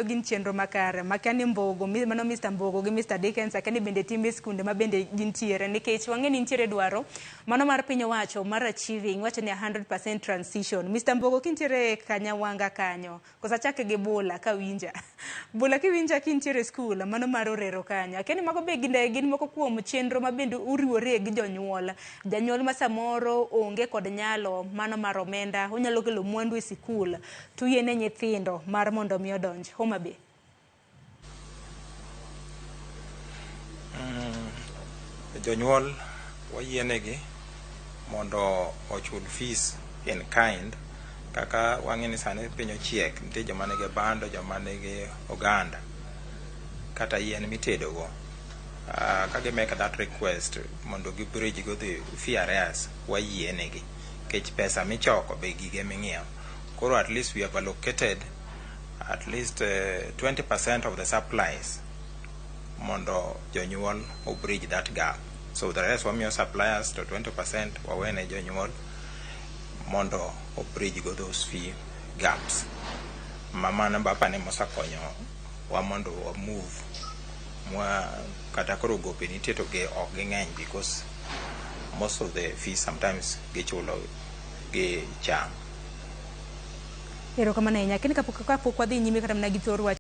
Gin chenro makare makia ni Mbogo, mano Mr. Mbogo gi Mr. Dickens, akia ni bende timbe skunde ma bende gintiere, nikech wang'e ni nitiere dwaro mano mar piny owacho mar achieving wacho ni 100% transition. Mr. Mbogo, kintiere Kanyawanga kanyo, koso achake gi Bula kawinja. Bula kiwinja kintiere skul mano mar Orero kanyo. Akia ni mago be gin moko kuom chenro ma bende uriwore gi jonyuol. Janyuol ma samoro onge kod nyalo mano mar omenda, onyalo kelo mwandu e sikul to yiene nyithindo mar mondo mi odonj Homa Bay. Jonyuol wayienegi mondo ochul fees in kind. Kaka wang'e ni sani piny ochiek, nitie joma nigi bando, joma nigi oganda kata yien mitedogo. Ka gi make that request mondo gi bridge go the fee arrears, wayienegi nikech pesa michoko be gige ming'iewo. Koro at least we have allocated at least 20% of the supplies mondo jonyuol o bridge that gap. So the rest wamiyo suppliers, to 20% wawene jonyuol mondo o bridge go those fee gaps. Ma mano bapane mosekonyo wa mondo wa move mwa kata koro gope nitie to ge ok ging'eny, because most of the fees sometimes gichulo gi cham. Erokamano ahinya. Kendo kapok wadhi nyime kata mana gi thor wach.